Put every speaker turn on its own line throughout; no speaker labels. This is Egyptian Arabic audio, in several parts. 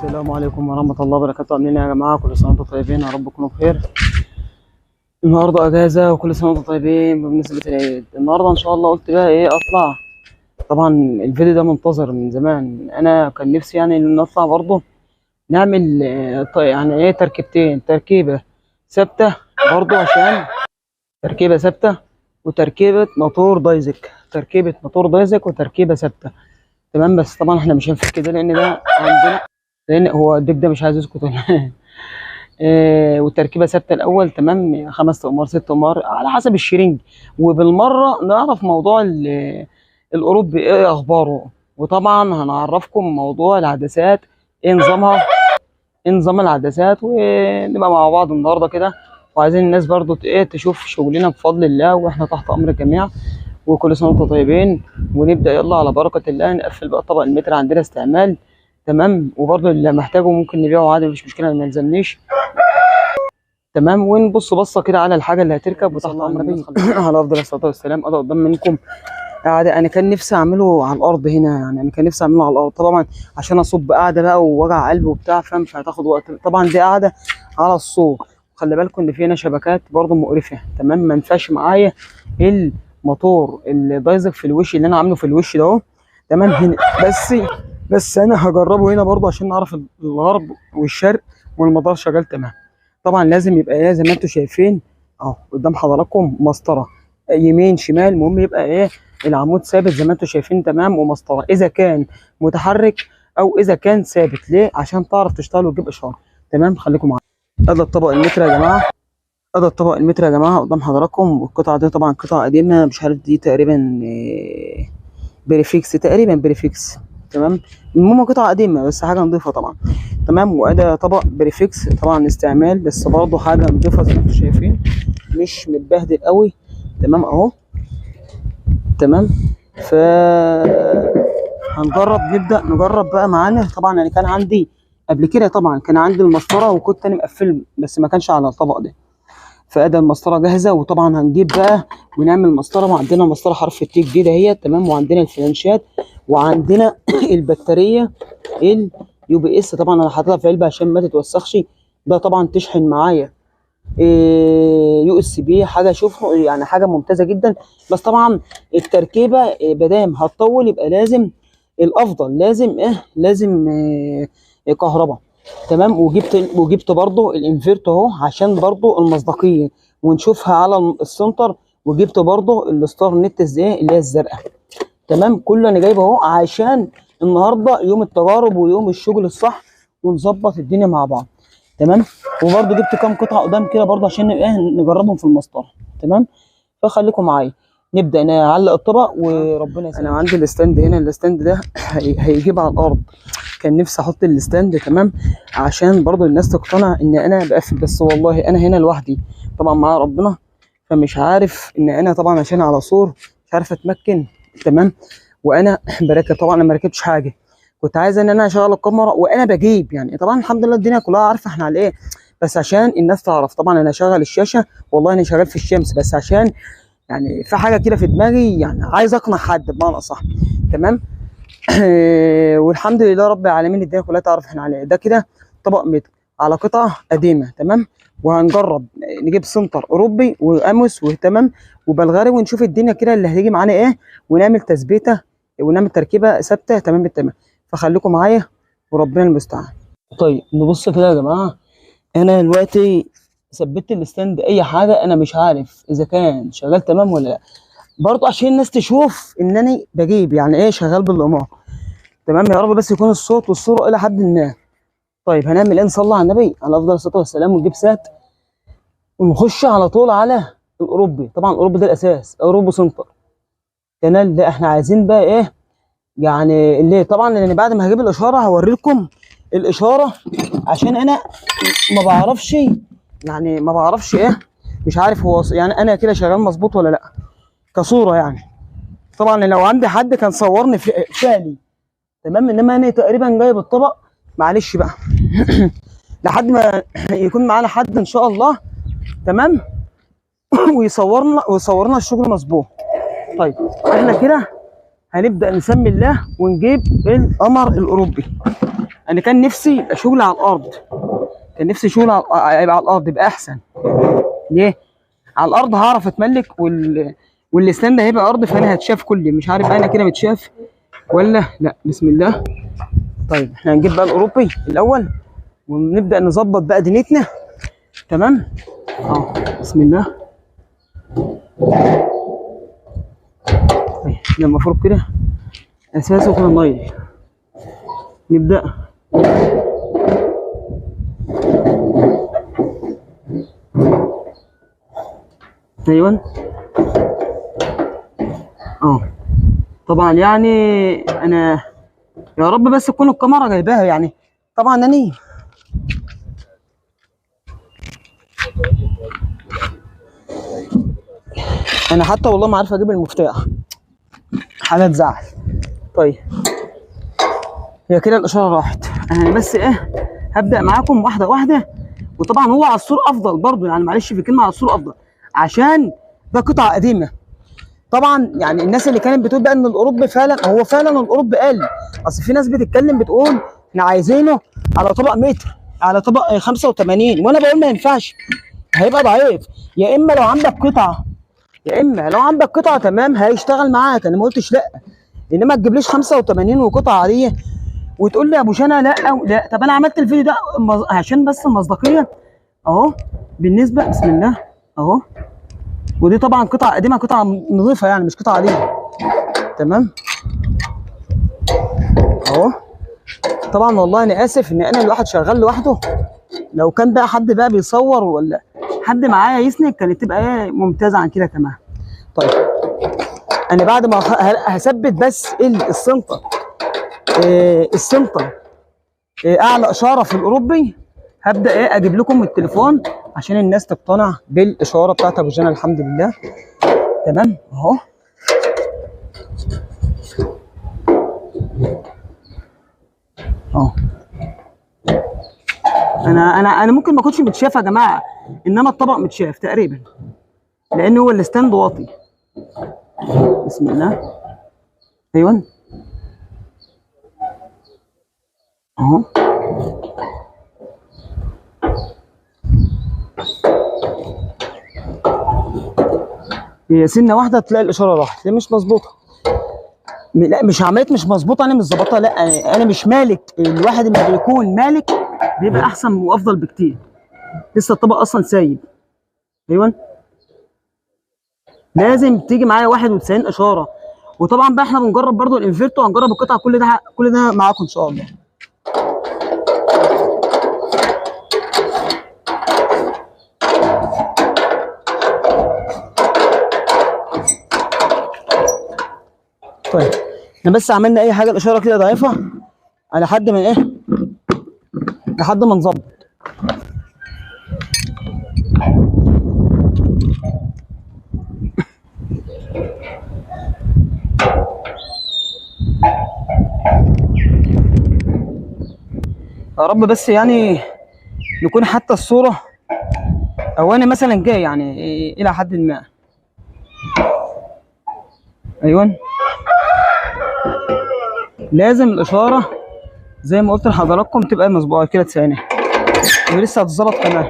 السلام عليكم ورحمة الله وبركاته. عاملين ايه يا جماعة؟ كل سنة وانتم طيبين، يا رب تكونوا بخير. النهاردة اجازة وكل سنة وانتم طيبين. بمناسبة العيد النهاردة ان شاء الله قلت بقى ايه اطلع. طبعا الفيديو ده منتظر من زمان، انا كان نفسي يعني ان نطلع برضه نعمل يعني ايه تركيبتين، تركيبة ثابتة برضه عشان تركيبة ثابتة وتركيبة موتور دايزك، تركيبة موتور دايزك وتركيبة ثابتة، تمام. بس طبعا احنا مش هنفك كده لان ده عندنا، لان هو الديك ده مش عايز يسكت ولا والتركيبه ثابتة الاول، تمام. 5 اقمار 6 اقمار على حسب الشرينج، وبالمره نعرف موضوع الاوروبي ايه اخباره، وطبعا هنعرفكم موضوع العدسات ايه نظامها، ايه نظام العدسات، ونبقى مع بعض النهارده كده. وعايزين الناس برضو ايه تشوف شغلنا بفضل الله، واحنا تحت امر الجميع، وكل سنة وانتم طيبين. ونبدا يلا على بركة الله. نقفل بقى طبق المتر عندنا استعمال، تمام، وبرضو اللي محتاجه ممكن نبيعه عادي، مفيش مشكلة، ما يلزمنيش، تمام. ونبص بصة كده على الحاجة اللي هتركب، وتحت امر النبي على افضل الصلاة والسلام. انا قدام منكم قاعدة، انا كان نفسي اعمله على الارض هنا، يعني انا كان نفسي اعمله على الارض طبعا عشان اصب قاعدة بقى ووجع قلب وبتاع، فاهم، فهتاخد وقت. طبعا دي قاعدة على الصوب، خلي بالكم ان في هنا شبكات برضو مقرفة، تمام. ما ينفعش معايا الموتور الدايزك في الوش اللي انا عامله في الوش ده اهو، تمام، هنا. بس انا هجربه هنا برضو عشان نعرف الغرب والشرق والمدار شغال تمام. طبعا لازم يبقى ايه زي ما انتم شايفين اهو قدام حضراتكم، مسطرة يمين شمال، المهم يبقى ايه العمود ثابت زي ما انتم شايفين، تمام، ومسطره اذا كان متحرك او اذا كان ثابت. ليه؟ عشان تعرف تشتغل وتجيب اشارة، تمام. خليكم معايا. ادي الطبق المتر يا جماعة، ادي الطبق المتر يا جماعة قدام حضراتكم. والقطعه دي طبعا قطعه قديمة، مش عارف دي تقريبا بريفكس، تقريبا بريفكس، تمام. المهم قطعه قديمة بس حاجة نضيفه طبعا، تمام. وادي طبق بريفكس طبعا استعمال، بس برضه حاجة نضيفه زي ما انتم شايفين، مش متبهدل قوي، تمام اهو، تمام. ف هنجرب، نبدا نجرب بقى معانا. طبعا انا كان عندي قبل كده، طبعا كان عندي المسطره وكنت انا مقفل، بس ما كانش على الطبق ده. فادي المسطره جاهزة، وطبعا هنجيب بقى ونعمل مسطرة، وعندنا مسطرة حرف ال T جديدة اهي، تمام. وعندنا الفلانشات، وعندنا البطارية ال UPS، طبعا انا حاططها في علبة عشان ما تتوسخش. ده طبعا تشحن معايا USB، حاجة شوفوا يعني حاجة ممتازة جدا. بس طبعا التركيبة بدام هتطول يبقى لازم الافضل، لازم ايه، لازم كهرباء، تمام. وجبت برضو الانفرتر اهو عشان برضو المصداقية ونشوفها على السنتر. وجبت برضو الستار نت ازاي اللي هي الزرقاء، تمام. كله انا جايبه اهو عشان النهارده يوم التجارب ويوم الشغل الصح، ونظبط الدنيا مع بعض، تمام. وبرضو جبت كام قطعه قدام كده برضو عشان ايه نجربهم في المسطره، تمام. فخليكم معايا نبدا نعلق الطبق وربنا يسهل. انا عندي ال stand هنا، ال stand ده هيجيب على الارض، كان نفسي احط ال stand، تمام، عشان برضو الناس تقتنع ان انا بقفل. بس والله انا هنا لوحدي طبعا مع ربنا، فمش عارف ان انا طبعا عشان على سور مش عارف اتمكن، تمام. وانا بركب، طبعا انا ما ركبتش حاجة، كنت عايز ان انا اشغل الكاميرا وانا بجيب، يعني طبعا الحمد لله الدنيا كلها عارفه احنا على ايه، بس عشان الناس تعرف. طبعا انا شغال الشاشة، والله انا شغال في الشمس، بس عشان يعني في حاجة كده في دماغي، يعني عايز اقنع حد بمعنى اصح، تمام. والحمد لله رب العالمين الدنيا كلها تعرف احنا على ايه. ده كده طبق متر على قطعه قديمة، تمام. وهنجرب نجيب سنتر اوروبي واموس وتمام وبلغاري، ونشوف الدنيا كده اللي هتيجي معانا ايه، ونعمل تثبيته ونعمل تركيبه ثابتة، تمام التمام. فخليكم معايا وربنا المستعان. طيب نبص كده يا جماعة، انا دلوقتي ثبت ال stand اي حاجة، انا مش عارف اذا كان شغال تمام ولا لا، برضو عشان الناس تشوف ان انا بجيب يعني ايه شغال بالقمار، تمام. يا رب بس يكون الصوت والصورة الى حد ما. طيب هنعمل ايه؟ نصلي على النبي على افضل الصلاة والسلام، ونجيب سات ونخش على طول على الاوروبي. طبعا الاوروبي ده الاساس، اوروبي سنتر كنال. لا احنا عايزين بقى ايه يعني اللي طبعا لان بعد ما هجيب الاشارة هوريلكم الاشارة، عشان انا ما بعرفش، يعني ما بعرفش ايه، مش عارف هو يعني انا كده شغال مظبوط ولا لا كصوره يعني. طبعا لو عندي حد كان صورني فعلي، تمام، انما انا تقريبا جايب الطبق، معلش بقى لحد ما يكون معانا حد ان شاء الله، تمام، ويصورنا الشغل مظبوط. طيب احنا كده هنبدا نسمي الله ونجيب القمر الاوروبي. انا كان نفسي يبقى شغل على الارض، كان نفسي شغل يبقى على الارض يبقى احسن. ليه؟ على الارض هعرف اتملك، وال stand هيبقى ارض، فانا هتشاف كلي، مش عارف انا كده متشاف ولا لا. بسم الله. طيب احنا هنجيب بقى الاوروبي الاول ونبدا نظبط بقى دنيتنا. تمام بسم الله. طيب المفروض كده اساسه كده النايل. نبدا ايوه. طبعا يعني انا يا رب بس تكون الكاميرا جايباها يعني. طبعا انا حتى والله ما عارف اجيب المفتاح، حاجة تزعل. طيب هي كده الاشارة راحت. انا بس ايه هبدا معاكم واحدة واحدة، وطبعا هو على السور افضل برضو يعني، معلش في كلمة، على السور افضل عشان ده قطعه قديمة. طبعا يعني الناس اللي كانت بتقول بقى ان الاوروبي فعلا، هو فعلا الاوروبي قل، اصل في ناس بتتكلم بتقول احنا عايزينه على طبق متر، على طبق 85، وانا بقول ما ينفعش، هيبقى ضعيف. يا اما لو عندك قطعه، يا اما لو عندك قطعه تمام هيشتغل معاك، انا ما قلتش لا، انما تجيبليش 85 وقطعه عادية وتقول لي يا ابو شنا لا لا. طب انا عملت الفيديو ده عشان بس المصداقية اهو بالنسبة. بسم الله اهو. ودي طبعا قطعه قديمة، قطعه نظيفة يعني، مش قطعه عادية. تمام اهو. طبعا والله انا اسف ان انا الواحد شغال لوحده، لو كان بقى حد بقى بيصور ولا حد معايا يسند كانت تبقى ايه ممتازة عن كده كمان. طيب انا بعد ما هثبت بس السنطه، السنطه اعلى اشارة في الاوروبي، هبدا ايه اجيب لكم التليفون عشان الناس تقتنع بالاشارة بتاعت ابو جنى. الحمد لله تمام اهو. اهو انا ممكن ما اكونش متشاف يا جماعة، انما الطبق متشاف تقريبا لان هو ال stand واطي. بسم الله. ايوه اهو. هي سنة واحدة تلاقي الاشارة راحت، ليه مش مظبوطة؟ لا مش عملت، مش مظبوطة، انا مش ظابطها. لا انا مش مالك، الواحد لما بيكون مالك بيبقى احسن وافضل بكتير. لسه الطبق اصلا سايب. ايوه لازم تيجي معايا 91 اشارة. وطبعا بقى احنا بنجرب برضو الانفرتو، وهنجرب القطعة، كل ده كل ده معاكم ان شاء الله. طيب احنا بس عملنا اي حاجة، الاشارة كده ضعيفة على حد ما ايه، لحد ما نظبط. يا رب بس يعني نكون حتى الصورة، او انا مثلا جاي يعني الى حد ما. ايوه لازم الاشارة زي ما قلت لحضراتكم تبقى مظبوطة كده 90، ولسه هتظبط كمان.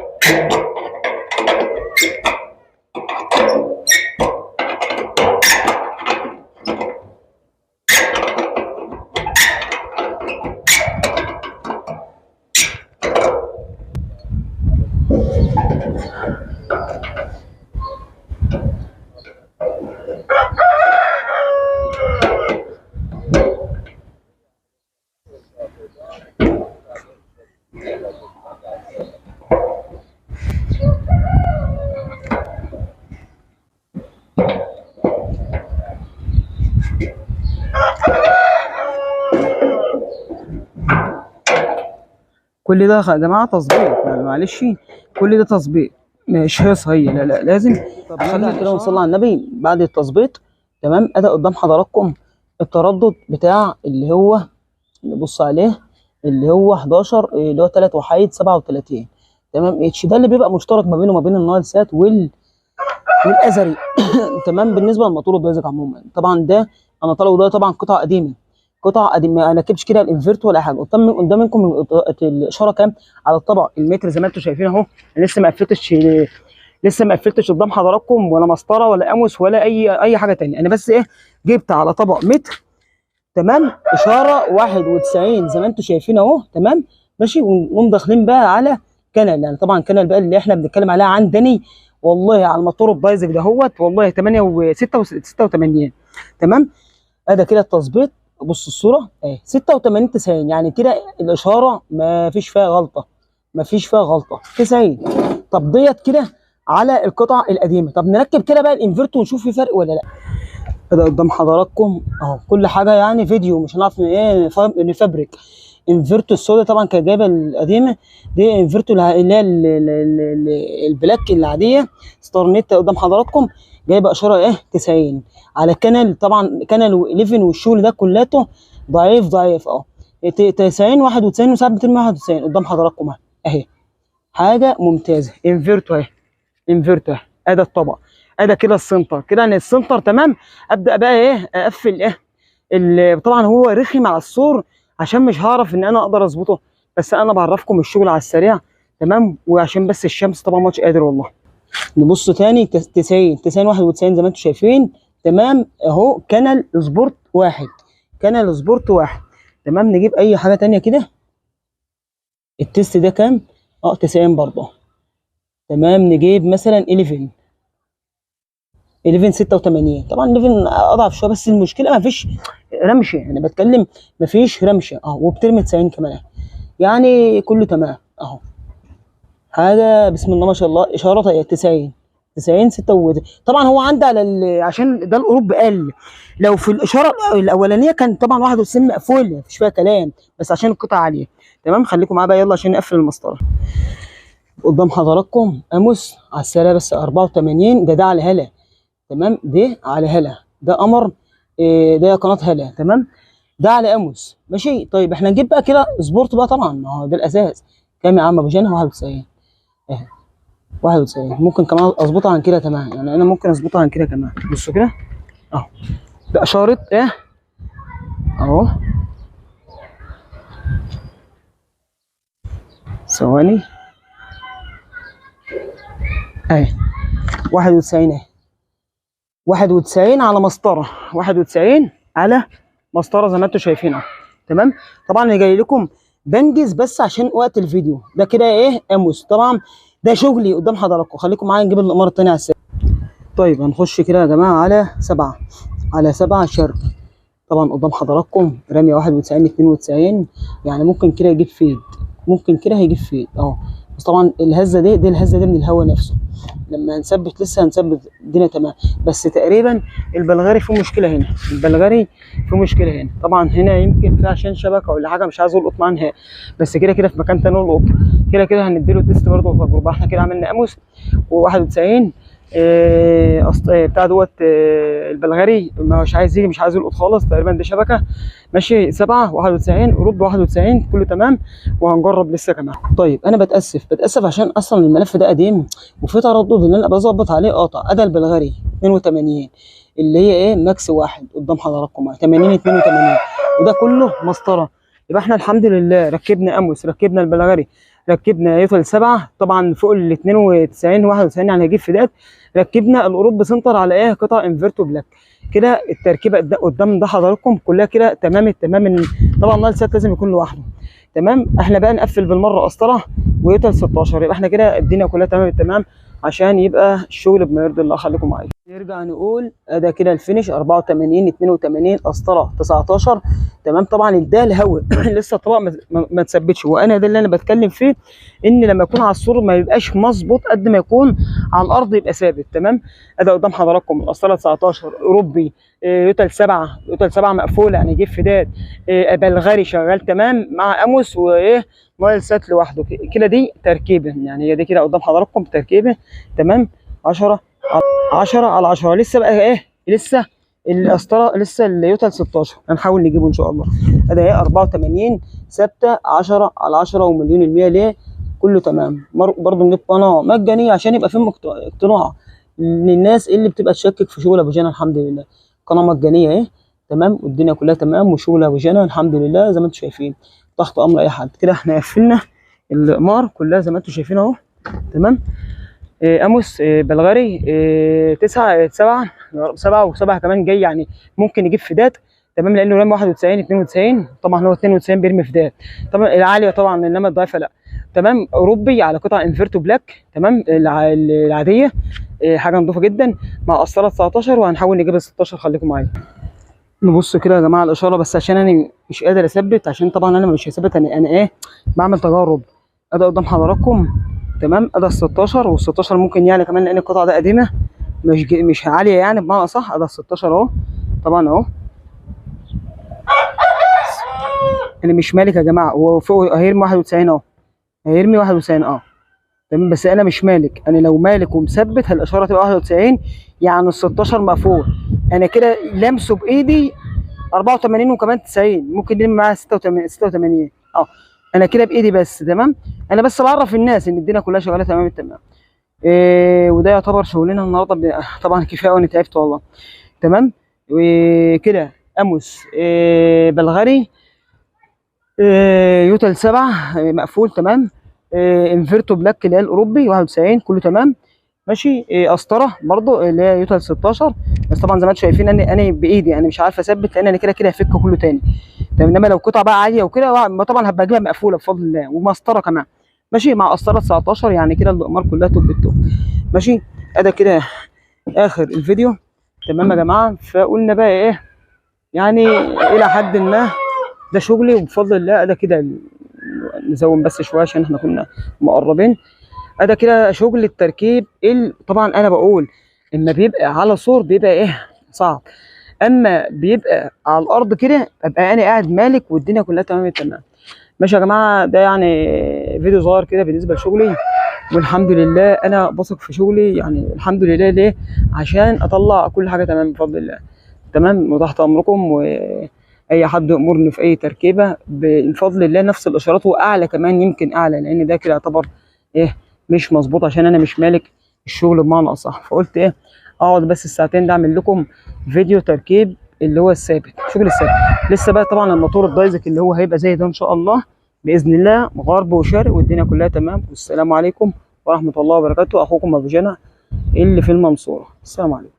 كل ده يا جماعة تظبيط يعني، معلش كل ده تظبيط مش هيص هي، لا لا لازم. طب خلينا كده ونصلي على النبي. بعد التظبيط تمام، ادي قدام حضراتكم التردد بتاع اللي هو نبص عليه اللي هو 11 اللي هو 3 وحيد 37 تمام H، ده اللي بيبقى مشترك ما بينه وما بين النايل سات والازري تمام. بالنسبة للموتور الدايزك عموما طبعا ده انا طالعه، ده طبعا قطعه قديمة، قطع قديمة، ما ركبتش كده الانفرتو ولا حاجة. قدام منكم الاشارة كام على الطبق المتر زي ما انتم شايفين اهو. لسه ما قفلتش، لسه ما قفلتش قدام حضراتكم ولا مسطرة ولا اموس ولا اي حاجة ثانية. انا بس ايه، جبت على طبق متر تمام، اشارة 91 زي ما انتم شايفين اهو تمام ماشي. ونقوم داخلين بقى على كنل، يعني طبعا كنل بقى اللي احنا بنتكلم عليها عندني والله على الموتور البايزك دهوت والله 86 تمام. ادي كده التظبيط، بص الصورة اهي 86 90، يعني كده الاشارة ما فيش فيها غلطه، ما فيش فيها غلطه 90. طب ديت كده على القطع القديمة. طب نركب كده بقى الانفرتو ونشوف في فرق ولا لا. ده قدام حضراتكم اهو، كل حاجة يعني فيديو مش هنعرف ايه نفبرك. انفرتو السودا طبعا كانت جايبه القديمة دي، انفرتو اللي هي ال black العادية ستار نت قدام حضراتكم جايبه اشارة ايه 90 على كانال، طبعا كانال 11 والشغل ده كلته ضعيف ضعيف اهو 90 91 وساعات بترمي 91 قدام حضراتكم اهي. حاجة ممتازة. انفرتو اهي، انفرتو اهي، ادي الطبق، ادي كده ال center كده، يعني ال center تمام. ابدا بقى ايه اقفل ايه، طبعا هو رخم على السور عشان مش هعرف ان انا اقدر اظبطه، بس انا بعرفكم الشغل على السريع تمام، وعشان بس الشمس طبعا مش قادر والله. نبص تاني 90 90 91 زي ما انتم شايفين تمام اهو. كانال سبورت واحد، كانال سبورت واحد تمام. نجيب اي حاجة تانية كده. ال test ده كام؟ 90 برضه تمام. نجيب مثلا 11 11 86، طبعا 11 اضعف شوية، بس المشكلة ما فيش رمشه، انا يعني بتكلم ما فيش رمشه اهو، وبترمي 90 كمان، يعني كله تمام اهو. حاجة بسم الله ما شاء الله، اشارة 90 90 6. طبعا هو عندي على عشان ده القروب قل، لو في الاشارة الاولانية كان طبعا 91 مقفول مفيش فيها كلام، بس عشان القطعة عالية تمام. خليكم معايا بقى يلا عشان نقفل المسطره. قدام حضراتكم اموس على السريع بس 84، ده على هلا تمام، ده على هلا، ده قمر إيه، ده قناة هلا تمام، ده على اموس ماشي. طيب احنا نجيب بقى كده سبورت بقى، طبعا ما هو ده الاساس. كام يا عم ابو جنى؟ 91 اهي 91. ممكن كمان اظبطها عن كده كمان، يعني انا ممكن اظبطها عن كده كمان. بصوا كده اهو، ده اشارة ايه اهو، ثواني اهي 91 اهي، 91 على مسطرة، 91 على مسطرة زي ما انتم شايفين اهو تمام. طبعا انا جاي لكم بنجز بس عشان وقت الفيديو ده كده ايه اموس، طبعا ده شغلي قدام حضراتكم. خليكم معايا نجيب القمر الثاني على السريع. طيب هنخش كده يا جماعة على 7، على 7 شرق، طبعا قدام حضراتكم راميه 91 92، يعني ممكن كده يجيب فيد، ممكن كده هيجيب فيد اهو. بس طبعا الهزة دي الهزة دي من الهواء نفسه، لما هنثبت لسه هنثبت الدنيا تمام. بس تقريبا البلغاري فيه مشكلة هنا، البلغاري فيه مشكلة هنا، طبعا هنا يمكن فيه عشان شبكة ولا حاجة، مش عايز القط معاه نهائي، بس كده كده في مكان تاني القط، كده كده هنديله test برضه وتجربه. احنا كده عملنا اموس و91 بتاع دوت البلغاري مش عايز يجي، مش عايز يلقط خالص، تقريبا دي شبكة ماشي. 7 91 اوروبا 91 كله تمام، وهنجرب لسه كمان. طيب انا بتاسف عشان اصلا الملف ده قديم وفي تردد ان انا بظبط عليه قاطع. ادى البلغاري 82 اللي هي ايه ماكس واحد قدام حضراتكم 80 82، وده كله مسطرة. يبقى احنا الحمد لله ركبنا اموس، ركبنا البلغاري، ركبنا يوتل 7 طبعا فوق ال 92 91 يعني هيجيب فدات، ركبنا الاوروب center على ايه قطع انفرتو black. كده التركيبة قدام ده حضراتكم كلها كده تمام التمام. طبعا نايل سات لازم يكون لوحده تمام. احنا بقى نقفل بالمرة قسطره ويوتل 16، يبقى احنا كده الدنيا كلها تمام التمام عشان يبقى الشغل بما يرضي الله. خليكم معايا. نرجع نقول ده كده ال finish 84 82 قسطره 19 تمام. طبعا ده الهواء لسه الطبق ما تثبتش، وانا ده اللي انا بتكلم فيه، ان لما يكون على السور ما يبقاش مظبوط قد ما يكون على الارض يبقى ثابت تمام. ادي قدام حضراتكم القسطرة 19 اوروبي، يوتل 7، يوتل 7 مقفولة يعني يجيب فداد، بلغاري شغال تمام مع اموس وايه نايل سات لوحده كده. دي تركيبه، يعني هي دي كده قدام حضراتكم تركيبه تمام. 10 10 على 10. لسه بقى ايه، لسه القسطرة، لسه اليوتل 16 هنحاول نجيبه ان شاء الله. ادي ايه 84 ثابتة 10 على 10 ومليون المية ليه كله تمام. برضه نجيب قناة مجانية عشان يبقى في اقتناع للناس اللي بتبقى تشكك في شغل ابو جنى. الحمد لله قناة مجانية ايه تمام، والدنيا كلها تمام، وشغل ابو جنى الحمد لله زي ما انتم شايفين، تحت امر اي حد. كده احنا قفلنا الاقمار كلها زي ما انتم شايفين اهو. تمام. اموس بلغاري 9 7 7 و7 كمان جاي، يعني ممكن يجيب فدات. تمام، لانه رمى 91 92، طبعا هو 92 بيرمي فدات طبعا العالية طبعا، انما الضعيفة لا. تمام. اوروبي على قطع انفرتو بلاك. تمام، العادية، حاجة نضيفه جدا مع قسطره 19، وهنحاول نجيب ال 16. خليكم معايا نبص كده يا جماعة الاشارة، بس عشان انا مش قادر اثبت، عشان طبعا انا مش هثبت، انا ايه بعمل تجارب ادي قدام حضراتكم. تمام. ادي ال 16، وال 16 ممكن يعني كمان لان القطعة ده قديمة مش عالية يعني بمعنى اصح. ادي ال 16 اهو طبعا اهو، انا مش مالك يا جماعة، هو فوق هيرمي 91 اهو، هيرمي 91 اه. تمام، بس انا مش مالك، انا لو مالك ومثبت الاشارة تبقى 91، يعني ال 16 مقفول. انا كده لامسه بايدي 84 وكمان 90، ممكن نرمي معاها 86 اه، انا كده بايدي بس. تمام، انا بس بعرف الناس ان الدنيا كلها شغالة تمام التمام. وده يعتبر شغلنا النهارده طبعا كفاية، وانا تعبت والله. تمام، وكده اموس بلغاري يوتال 7 مقفول. تمام، انفرتو بلاك اللي هي الاوروبي 91 كله تمام ماشي. قسطره برضو اللي هي يوتال 16، بس طبعا زي ما انتم شايفين انا بايدي، انا مش عارف اثبت لان انا كده كده هفك كله تاني. تمام، انما لو قطع بقى عالية وكده طبعا هبقى اجيبها مقفولة بفضل الله، ومسطره كمان ماشي مع قسطره 19، يعني كده الاقمار كلها top ال top ماشي. ادي كده اخر الفيديو. تمام يا جماعة، فقلنا بقى ايه يعني الى حد ما ده شغلي وبفضل الله. ادي كده نزوم بس شوية عشان احنا كنا مقربين. ادي كده شغل التركيب طبعا انا بقول اما بيبقى على صور بيبقى ايه صعب، اما بيبقى على الارض كده ابقى انا قاعد مالك والدنيا كلها تمام التمام. ماشي يا جماعة، ده يعني فيديو صغير كده بالنسبة لشغلي، والحمد لله انا بثق في شغلي يعني الحمد لله. ليه؟ عشان اطلع كل حاجة تمام بفضل الله. تمام، وتحت امركم، واي حد يامرني في اي تركيبه بفضل الله نفس الاشارات واعلى كمان، يمكن اعلى، لان ده كده يعتبر ايه مش مظبوط عشان انا مش مالك الشغل بمعنى اصح. فقلت ايه اقعد بس الساعتين ده اعمل لكم فيديو تركيب اللي هو الثابت، شغل الثابت. لسه بقى طبعا الموتور الدايزك اللي هو هيبقى زي ده ان شاء الله باذن الله، غرب وشرق والدنيا كلها تمام. والسلام عليكم ورحمة الله وبركاته. اخوكم ابو جنى اللي في المنصورة. السلام عليكم.